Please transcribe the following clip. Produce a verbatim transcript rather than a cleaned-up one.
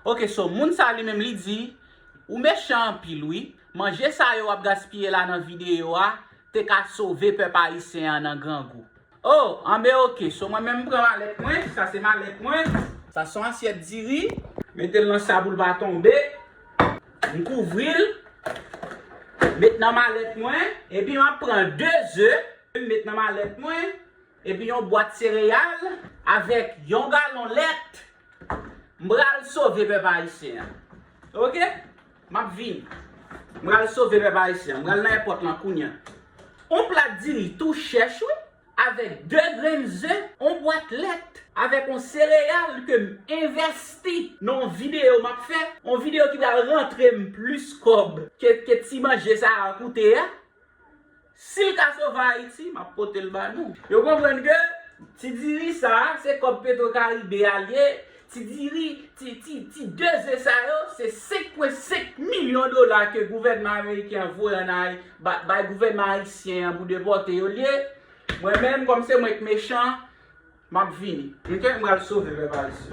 Ok, so moun sa li menm li di, ou mechan anpil wi. Manje sa yo w ap gaspiye la nan videyo a te ka sove pèp ayisyen an nan grangou. Oh, anben ok, so mwen menm m pran malèt mwen, sa se malèt mwen. Sa se yon asyèt diri, mete l nan sa pou l pa tonbe. M kouvri l, met nan malèt mwen, epi m ap pran de ze, m met nan malèt mwen, epi yon bwat sereyal avèk yon galon lèt. M pral sove pèp ayisyen an. Ok? M ap vini. M pral sove pèp ayisyen an. M pral nan èpòt lan kounye a. On plat diri tou chèch wi, avèk de grenn ze, on bwat lèt, avèk on sereyal ke m envèsti nan on videyo m ap fè, on videyo ki pral rantre m plis kòb ke, ke ti manje sa a koute a. Si l ka sove Ayiti, m ap pote l ba nou. Yo konprann ke ti diri sa a, se kòb Petro Caribe a l ye. Ti diri, ti, ti, ti de ze sa yo, se senk pwen senk milyon dola ke gouvènman ameriken an voye ann Ay-, ba-, bay gouvènman ayisyen an pou depòte yo l ye. Mwen menm, kòm se mwen k mechan, m ap vini. Ok? M pral sove pèp ayisyen.